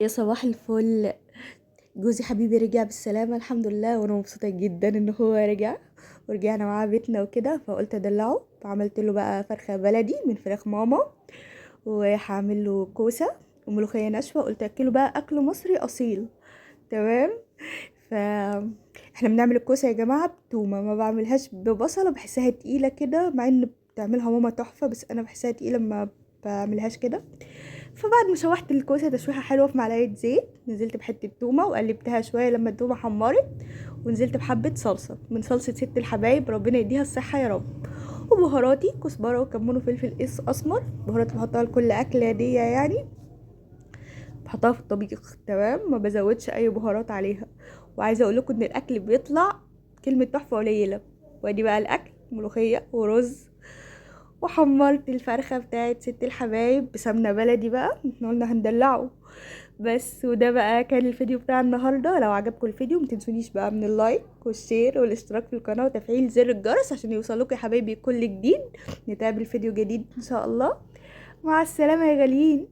يا صباح الفل. جوزي حبيبي رجع بالسلامة الحمد لله، وانا مبسوطة جدا ان هو رجع ورجعنا معاه بيتنا وكده، فقلت ادلعه. فعملت له بقى فرخة بلدي من فراخ ماما، وهعمل له كوسة وملوخية ناشفة. قلت اكله بقى اكل مصري اصيل. تمام. ف احنا بنعمل الكوسة يا جماعة بتومة، ما بعملهاش ببصلة، بحسها تقيلة كده، مع ان بتعملها ماما تحفة، بس انا بحسها تقيلة ما بعملهاش كده. فبعد ما شوحت الكوسة تشويحة حلوة في معلقة زيت، نزلت بحتة تومة وقلبتها شوية لما التومة حمرت، ونزلت بحبة صلصة من صلصة ست الحبايب، ربنا يديها الصحة يا رب. وبهاراتي كزبرة وكمون وفلفل اسمر، بهارات بحطها لكل اكلة دي يعني، بحطها في الطبيخ. تمام، ما بزودش اي بهارات عليها. وعايزه اقول لكم ان الاكل بيطلع كلمة تحفة قليله. وادي بقى الاكل، ملوخية ورز، وحمرت الفرخه بتاعت ست الحبايب بسمنه بلدي بقى، احنا قلنا هندلعه بس. وده بقى كان الفيديو بتاع النهارده. لو عجبكم الفيديو متنسونيش بقى من ال like وال share والاشتراك في القناة وتفعيل زر الجرس عشان يوصلكم يا حبايبي كل جديد. نتقابل فيديو جديد ان شاء الله. مع السلامة يا غاليين.